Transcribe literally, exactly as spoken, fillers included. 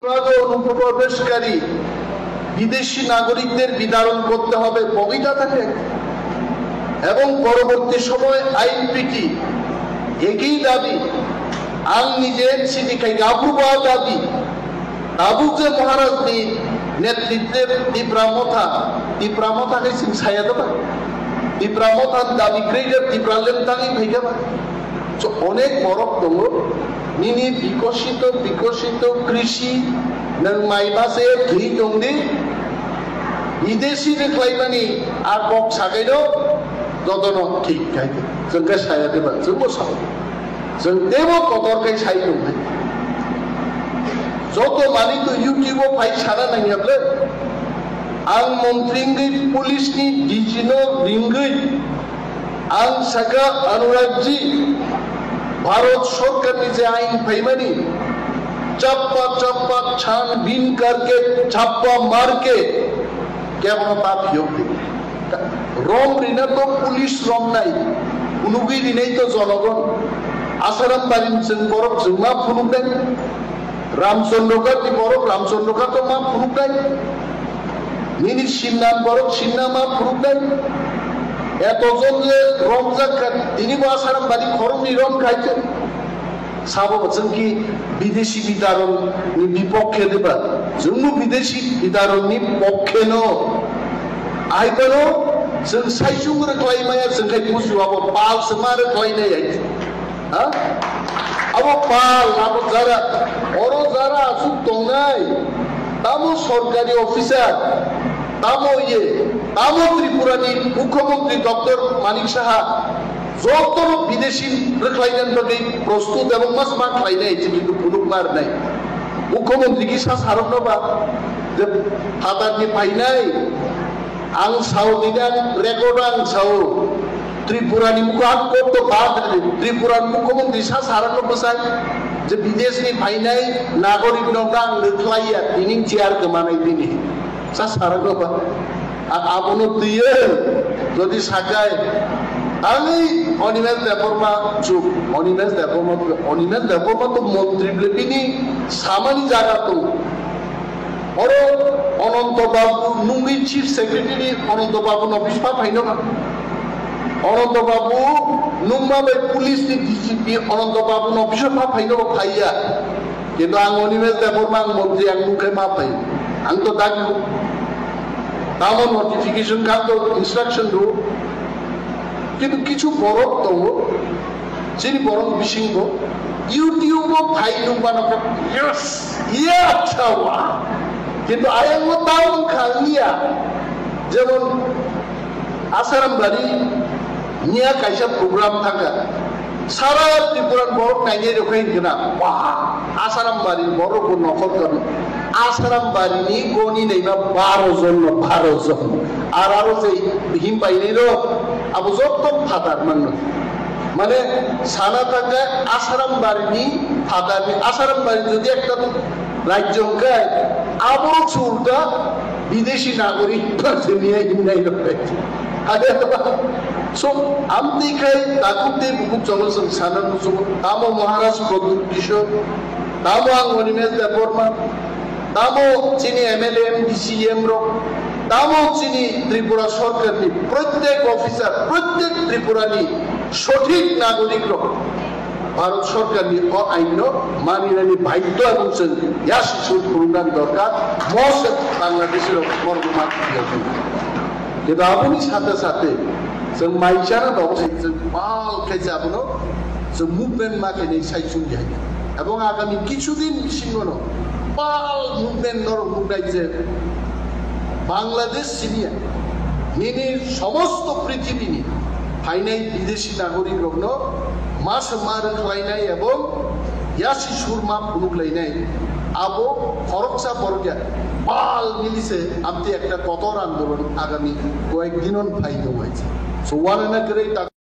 অনুপ্রবেশকারী বিদেশি নাগরিকদের বিতাড়ন করতে হবে, বৈধতা থাকে। এবং পরবর্তী সময় আইএনপিটি একই দাবি, ang nije NCT khai gabuba dabi, tabuk je Maharaj ni netritwe Tipra Motha, Tipra Motha khai chwng saya doba, Tipra Motha ni dabi kwrwi khe Tipraland tangwi phaikha ba. So, onek borok tongo, nini bikosito, bikosito krishi, nwng mai mase thwi tongdi, bidesi rwkhlaimani a kok sakaino jotono thik khai. Chwng khe saya diba, chwngbo sao. Chwng teibo kotor khai sai tongnai. Joto manwi to YouTube o phai sana nangya ble. Ang montri wngwi, police ni D G no ringwi, ang saka, Anurag ji, Bharat Sarkar ni je ain phaimani, chappa chappa chhanbin karke chappa marke kebono ta phiyok di. Rom rina to police rom nai, unugwi rinai to jonogon. Asaram barim chwng borok chwng ma phunuk nai. Ramchandra Ghat ni borok Ramchandra Ghat to ma phunuknai. Nini Simnan borok Simna ma phunuknai. Eto jon je romjak kha, tini bo Asaram bari khoroknwi rom khai khe. Sabo bo chwng ki bidesi bitaron ni bipokhe de ba. Chwng bo bidesi bitaron ni pokhe no. Ai bono chwng saichung rwkhlai maya, chwng khai bujiwa bo pal se ma rwkhlai nai ai. Ha? Abo pal, abo jara, oro jara aswk tongnai, tamo sorkari officer, tamo ye, tamo Tripura ni Mukhyamantri Doctor Manik Saha, jotono bidesi rwkhlainani bagwi prostut ebong mas ma khlainai, je kintu phunuk ma rwnai. Mukhyamantri kisa sarokno ba, je phatarni phainai, Ang sao, tini ang record ang sao. Tripura ni mukha ang kok to bad ridi. Tripura ni mukhyamantri sa sarang no bwsai je bidesh ni phainai nagorik no ang rwkhlai ya, tini chair kwmanai tini. Sa sarang no ba. Ang abono twiyo jodi sakai. Ang ei Animesh Debbarma chuk, Animesh Debbarma, Animesh Debbarma to montri ble bini samani jaga to. Oro Ananto Babu nungwi Chief Secretary Ananto Babu no office pha phaino ba. Ananto Babu nungma bai police ni D G P Ananto Babu no office pha phaino ba phaiya. Kintu ang Animesh Debbarma ang montri ang nungkhe ma phai. Ang to dagi. Tamo notification ka to instruction do. Kintu kichu borok tongo. Chini borok bisingo YouTube o phai nung bana khe, yes, iya chawa. Kintu ayang o tamo khang iya. Jemon Asaram bari niya kaisa program thangkha. Sara Tripura borok nainai rok khe hingkhe na, wah, Asaram bari borok bo nokhor kano. Asaram bari ni goni naima baro jon no, baro jon. Ar aro je him painai rok, abo jotto phatar mangno. Mane sana thangkha Asaram barini phatarni, Asaram bari jodi ekta rajyo hwnkhe, aborok se ulta bideshi nagorik pharsemiya himnai rok hai. Ade ba, so, amtwi khai takhuk tei bukhuk cholo chwng sana muchungo, tamo Maharaj Pradyut Kishore, tamo ang Animesh Debbarma, tamo chini M L A, M D C, M rok, tamo chini Tripura sorkarni prottek officer, prottek Tripurani sothik nagorik rok Bharat sorkarni o ainno maninani baidhyo aboni chwng yasi sur phurungnani dorkar, mose Bangladeshi rok morok ma kiya. Kintu aboni sathe sathe chwng mai chana dogo se chwng bal khe abono chwng movement ma khe sai chwng ya. Ebong agami kichu din bisingo no bal movement norok nuknai je Bangladesh siniya nini somosto prithibini phainai bideshi nagorik rokno ma se ma rwkhlainai ebong yasi sur ma phunuk lainai abo khoroksa borok ya bal mili se amtwi ekta kotor andolon agami koyek dinon phai tongwai. So wanana kwrwi ta